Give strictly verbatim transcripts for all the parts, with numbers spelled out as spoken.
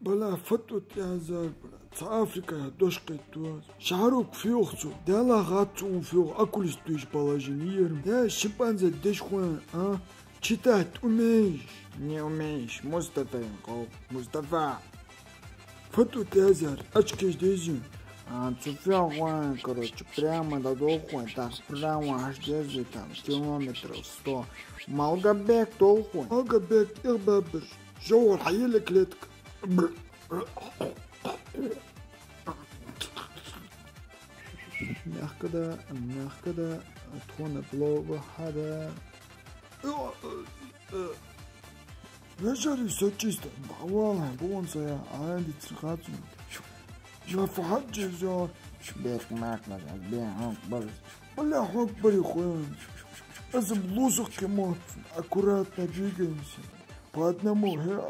Бала, фу тӀу тӀазар, бала. Цу Африках дош кхетаду аз. Шахьрук фу йоах цо? Далла хац цо фу йоах, окулист деш положени ер. Да, шимпанзе деш хьона, а? Читать умеешь? Не умеешь. Мустафа ин кхо. Мустафа. Фу тӀу тӀазар, очкеш дезий? А, цу фу йоах хьона, короче, прямо да долх хьона, так прямо аж дезий там, километров сто. Малгобег долх хьона. Малгобег, эх, бабаш. Жовхьар хьаелле клетка. Мягко да, мягко да, тхона плохо хьада. Вежарий, всё чисто. Бавала, бон сая, а дицри хацун. Шо фу хьаджи зо? Шо бек мах на, бен хьонк бар. Бля, хьонк бари хуян. Аз лузух кемот. Аккуратно двигаемся. По одному. Хе,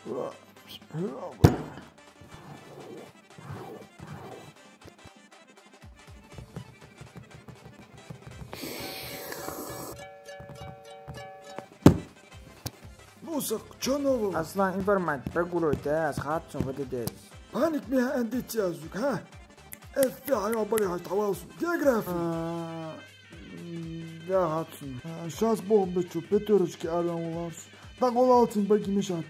хе, хе, бля. Мусак, чё нового? Аслан, информатика прогуливать, э, аз хатцун ВДДС. Паник ме андици азук, ха? Э, фи, хьайо бари хаш тавалсу. География. А, м, да, хатцун. А, щас Бог бечу, пятёрочки арван уларс. Так улалцин баги мешат.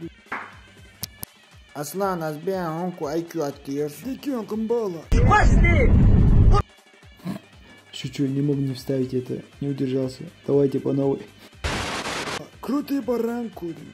Аслан, аз бен хьонку IQ аттиер. Дикин къамбала. Шучу, не мог не вставить это, не удержался. Давайте по новой. Крутый баран курим.